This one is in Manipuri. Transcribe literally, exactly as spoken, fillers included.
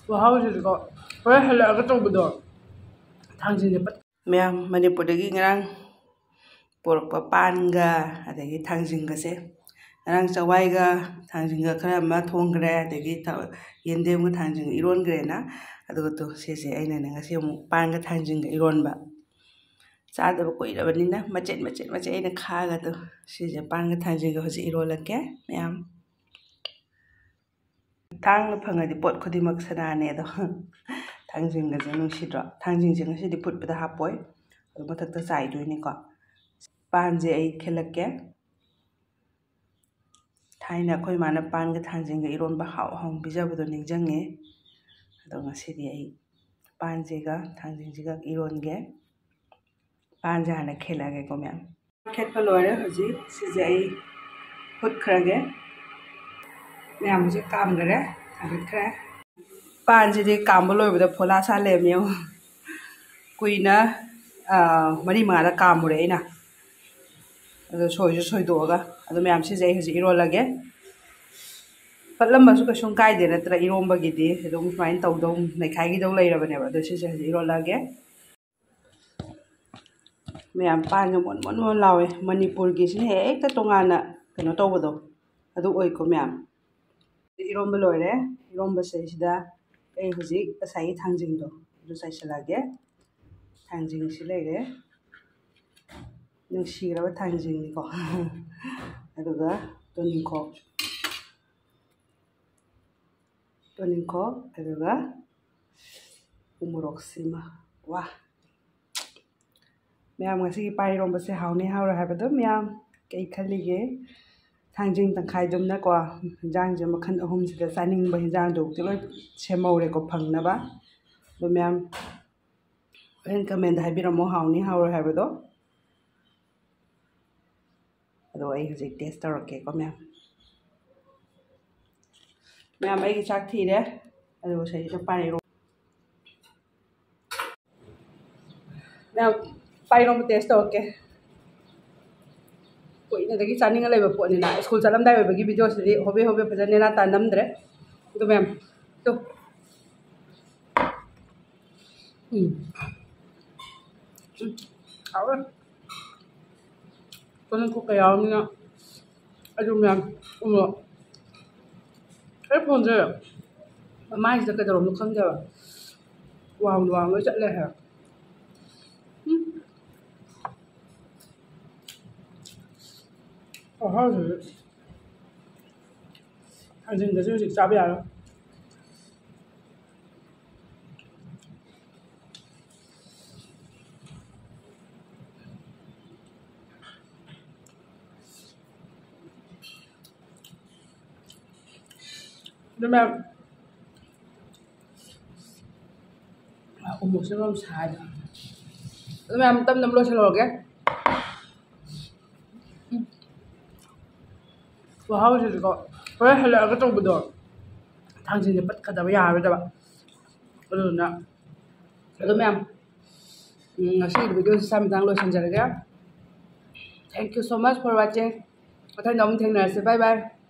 ꯃꯍꯥꯎꯁꯤꯗꯤꯀꯣ, ꯍꯣꯔꯦꯟ ꯍꯜꯂꯛꯑꯒ ꯇꯧꯕꯗꯣ, ꯊꯥꯡꯖꯤꯡꯁꯦ ꯄꯠ- ꯃꯌꯥꯝ, ꯃꯅꯤꯄꯨꯔꯗꯒꯤ ꯉꯔꯥꯡ ꯄꯨꯔꯛꯄ ꯄꯥꯟꯒ ꯑꯗꯒꯤ ꯊꯥꯡꯖꯤꯡꯒꯁꯦ, ꯉꯔꯥꯡ ꯆꯋꯥꯏꯒ ꯊꯥꯡꯖꯤꯡꯒ ꯈꯔ ꯑꯃ ꯊꯣꯡꯈ꯭ꯔꯦ, ꯑꯗꯒꯤ ꯊ-, ꯌꯦꯟꯗꯦꯝꯒ ꯊꯥꯡꯖꯤꯡꯒ ꯏꯔꯣꯟꯈ꯭ꯔꯦꯅ꯫ ꯑꯗꯨꯒ ꯇꯨ, ꯁꯤꯁꯦ ꯑꯩꯅꯅꯦ ꯉꯁꯤ ꯑꯃꯨꯛ ꯄꯥꯟꯒ ꯊꯥꯡꯖꯤꯡꯒ ꯏꯔꯣꯟꯕ꯫ ꯆꯥꯗꯕ ꯀꯨꯏꯔꯕꯅꯤꯅ ꯃꯆꯦꯠ ꯃꯆꯦꯠ ꯃꯆꯦꯠ ꯑꯩꯅ ꯈꯥꯛꯑꯒ ꯇꯨ, ꯁꯤꯁꯦ ꯄꯥꯟꯒ ꯊꯥꯡꯖꯤꯡꯒ ꯍꯧꯖꯤꯛ ꯏꯔꯣꯜꯂꯛꯀꯦ ꯃꯌꯥꯝ꯫ ꯊꯥꯡꯅ ꯐꯪꯉꯗꯤ ꯄꯣꯠ ꯈꯨꯗꯤꯡꯃꯛ ꯁꯅꯥꯅꯦ ꯑꯗꯣ꯫ ꯊꯥꯡꯖꯤꯡꯒꯁꯦ ꯅꯨꯡꯁꯤꯗ꯭ꯔꯣ? ꯊꯥꯡꯖꯤꯡꯁꯦ ꯉꯁꯤꯗꯤ ꯐꯨꯠꯄꯗ ꯍꯥꯞꯄꯣꯏ, ꯑꯗꯨ ꯃꯊꯛꯇ ꯆꯥꯏꯗꯣꯏꯅꯤꯀꯣ꯫ ꯄꯥꯟꯁꯦ ꯑꯩ ꯈꯦꯠꯂꯛꯀꯦ꯫ ꯊꯥꯏꯅ ꯑꯩꯈꯣꯏ ꯏꯃꯥꯅ ꯄꯥꯟꯒ ꯊꯥꯡꯖꯤꯡꯒ ꯏꯔꯣꯟꯕ ꯍꯥꯎ ꯍꯥꯎꯅ ꯄꯤꯖꯕꯗꯣ ꯅꯤꯡꯁꯤꯡꯉꯦ꯫ ꯑꯗꯣ ꯉꯁꯤꯗꯤ ꯑꯩ ꯄꯥꯟꯁꯤꯒ ꯊꯥꯡꯖꯤꯡꯁꯤꯒ ꯏꯔꯣꯟꯒꯦ꯫ ꯄꯥꯟꯁꯦ ꯍꯥꯟꯅ ꯈꯦꯠꯂꯛꯑꯒꯦꯀꯣ ꯃꯌꯥꯝ꯫ ꯈꯦꯠꯄ ꯂꯣꯏꯔꯦ꯫ ꯍꯧꯖꯤꯛ ꯁꯤꯁꯦ ꯑꯩ ꯐꯨꯠꯈ꯭ꯔꯒꯦ꯫ ꯃꯌꯥꯝ ꯍꯧꯖꯤꯛ ꯀꯥꯝꯈꯔꯦ, ꯊꯥꯡꯒꯠꯈ꯭ꯔꯦ꯫ ꯄꯥꯟꯁꯤꯗꯤ ꯀꯥꯝꯕ ꯂꯣꯏꯕꯗ ꯐꯣꯂꯥ ꯁꯥ ꯂꯩꯔꯝꯃꯦ ꯌꯦꯡꯉꯣ꯫ ꯀꯨꯏꯅ, ꯑꯥ, ꯃꯔꯤ ꯃꯉꯥꯗ ꯀꯥꯝꯃꯨꯔꯦ ꯑꯩꯅ꯫ ꯑꯗꯣ ꯁꯣꯏꯁꯨ ꯁꯣꯏꯗꯣꯛꯑꯒ꯫ ꯑꯗꯣ ꯃꯌꯥꯝ ꯁꯤꯁꯦ ꯑꯩ ꯍꯧꯖꯤꯛ ꯏꯔꯣꯜꯂꯒꯦ꯫ ꯐꯠꯂꯝꯕꯁꯨ ꯀꯩꯁꯨꯝ ꯀꯥꯏꯗꯦ ꯅꯠꯇ꯭ꯔꯥ? ꯏꯔꯣꯝꯕꯒꯤꯗꯤ ꯑꯗꯨꯝ ꯁꯨꯃꯥꯏꯅ ꯇꯧꯗꯧ, ꯅꯩꯈꯥꯏꯈꯤꯗꯧ ꯂꯩꯔꯕꯅꯦꯕ꯫ ꯑꯗꯣ ꯁꯤꯁꯦ ꯍꯧꯖꯤꯛ ꯏꯔꯣꯜꯂꯒꯦ꯫ ꯃꯌꯥꯝ ꯄꯥꯟꯒ ꯃꯣꯟ ꯃꯣꯟ ꯃꯣꯟ ꯂꯥꯎꯋꯦ꯫ ꯃꯅꯤꯄꯨꯔꯒꯤꯁꯤꯅ ꯍꯦꯛꯇ ꯇꯣꯉꯥꯟꯅ ꯀꯩꯅꯣ ꯇꯧꯕꯗꯣ ꯑꯗꯨ ꯑꯣꯏꯀꯣ ꯃꯌꯥꯝ꯫ ꯏꯔꯣꯝꯕ ꯂꯣꯏꯔꯦ꯫ ꯏꯔꯣꯝꯕꯁꯤꯗꯩꯁꯤꯗ ꯑꯩ ꯍꯧꯖꯤꯛ ꯉꯁꯥꯏꯒꯤ ꯊꯥꯡꯖꯤꯡꯗꯣ ꯑꯗꯨ ꯆꯥꯏꯁꯤꯜꯂꯛꯑꯒꯦ꯫ ꯊꯥꯡꯖꯤꯡꯁꯤ ꯂꯩꯔꯦ꯫ ꯅꯨꯡꯁꯤꯈ꯭ꯔꯕ ꯊꯥꯡꯖꯤꯡꯅꯤꯀꯣ꯫ ꯑꯗꯨꯒ ꯇꯨꯅꯤꯡꯈꯣꯛ꯫ ꯇꯨꯅꯤꯡꯈꯣꯛ, ꯑꯗꯨꯒ ꯎꯃꯣꯔꯣꯛꯁꯤꯃ꯫ ꯋꯥ! ꯃꯌꯥꯝ, ꯉꯁꯤꯒꯤ ꯄꯥꯟ ꯏꯔꯣꯝꯕꯁꯦ ꯍꯥꯎꯅꯤ ꯍꯥꯎꯔꯣꯏ ꯍꯥꯏꯕꯗꯣ ꯃꯌꯥꯝ ꯀꯩ ꯈꯜꯂꯤꯒꯦ? ꯊꯥꯡꯖꯤꯡ ꯇꯪꯈꯥꯏꯗꯨꯝꯅꯀꯣ, ꯍꯤꯟꯖꯥꯡꯁꯦ ꯃꯈꯜ ꯑꯍꯨꯝꯁꯤꯗ ꯆꯥꯅꯤꯡꯕ ꯍꯤꯟꯖꯥꯡꯗꯨꯕꯨꯗꯤ ꯂꯣꯏ ꯁꯦꯝꯍꯧꯔꯦꯀꯣ ꯐꯪꯅꯕ꯫ ꯑꯗꯣ ꯃꯌꯥꯝ, ꯍꯣꯔꯦꯟ comment ꯍꯥꯏꯕꯤꯔꯝꯃꯣ ꯍꯥꯎꯅꯤ ꯍꯥꯎꯔꯣꯏ ꯍꯥꯏꯕꯗꯣ꯫ ꯑꯗꯣ ꯑꯩ ꯍꯧꯖꯤꯛ taste ꯇꯧꯔꯛꯀꯦꯀꯣ ꯃꯌꯥꯝ꯫ ꯃꯌꯥꯝ, ꯑꯩꯒꯤ ꯆꯥꯛ ꯊꯤꯔꯦ꯫ ꯑꯗꯨꯒ ꯁꯤꯗꯩꯁꯤꯗ ꯄꯥꯟ ꯏꯔꯣ-, ꯃꯌꯥꯝ, ꯄꯥꯟ ꯏꯔꯣꯝꯕ taste ꯇꯧꯔꯛꯀꯦ꯫ ꯀꯨꯏꯅꯗꯒꯤ ꯆꯥꯅꯤꯡꯉ ꯂꯩꯕ ꯄꯣꯠꯅꯤꯅ꯫ ꯁ꯭ꯀꯨꯜ ꯆꯠꯂꯝꯗꯥꯏ ꯑꯣꯏꯕꯒꯤ video ꯁꯤꯗꯤ ꯍꯣꯕꯦ ꯍꯣꯕꯦ ꯐꯖꯅ ꯅꯦꯅꯥ ꯇꯥ ꯅꯝꯗ꯭ꯔꯦ꯫ ꯑꯗꯣ ꯃꯌꯥꯝ, ꯇꯨ꯫ ꯎꯝ꯫ ꯎꯝ, ꯍꯥꯎꯋꯦ꯫ ꯇꯣꯅꯤꯡꯈꯣꯛꯀ ꯌꯥꯎꯔꯕꯅꯤꯅ ꯑꯗꯨ ꯃꯌꯥꯝ ꯎꯃꯣꯔꯣꯛ꯫ ꯑꯩ ꯐꯣꯟꯁꯦ ꯃꯃꯥꯏꯁꯤꯗ ꯀꯩꯗꯧꯔꯕꯅꯣ ꯈꯪꯗꯦꯕ꯫ ꯋꯥꯡ ꯋꯥꯡ ꯂꯣꯏ ꯆꯠꯂꯦ ꯍꯥꯏꯕ꯫ ꯎꯝ꯫ ꯈꯨꯍꯥꯎꯁꯤꯗꯤ꯫ ꯊꯥꯡꯖꯤꯡꯒꯁꯦ ꯍꯧꯖꯤꯛ ꯆꯥꯕ ꯌꯥꯔꯣꯏ꯫ ꯑꯗꯨ ꯃꯌꯥꯝ, ꯎꯃꯣꯔꯣꯛꯁꯦ ꯃꯔꯣꯝ ꯁꯥꯏ꯫ ꯑꯗꯨ ꯃꯌꯥꯝ ꯇꯞ ꯇꯞꯅ ꯂꯣꯏꯁꯤꯜꯍꯧꯔꯒꯦ꯫ ꯎꯝ꯫ ꯈꯨꯍꯥꯎꯁꯤꯗꯤꯀꯣ, ꯍꯣꯔꯦꯟ ꯍꯜꯂꯛꯑꯒ ꯇꯧꯕꯗꯣ, ꯊꯥꯡꯖꯤꯡꯁꯦ ꯄꯠꯀꯗꯕ ꯌꯥꯔꯔꯣꯏꯗꯕ꯫ ꯑꯗꯨꯗꯨꯅ, ꯑꯗꯨ ꯃꯌꯥꯝ, ꯎꯝ, ꯉꯁꯤꯒꯤ video ꯁꯤ ꯁ꯭ꯋꯥꯏ ꯃꯇꯥꯡ ꯂꯣꯏꯁꯤꯟꯖꯔꯒꯦ꯫ Thank you so much for watching. ꯃꯊꯪꯗ ꯑꯃꯨꯛ ꯊꯦꯡꯅꯔꯁꯦ꯫ Bye bye.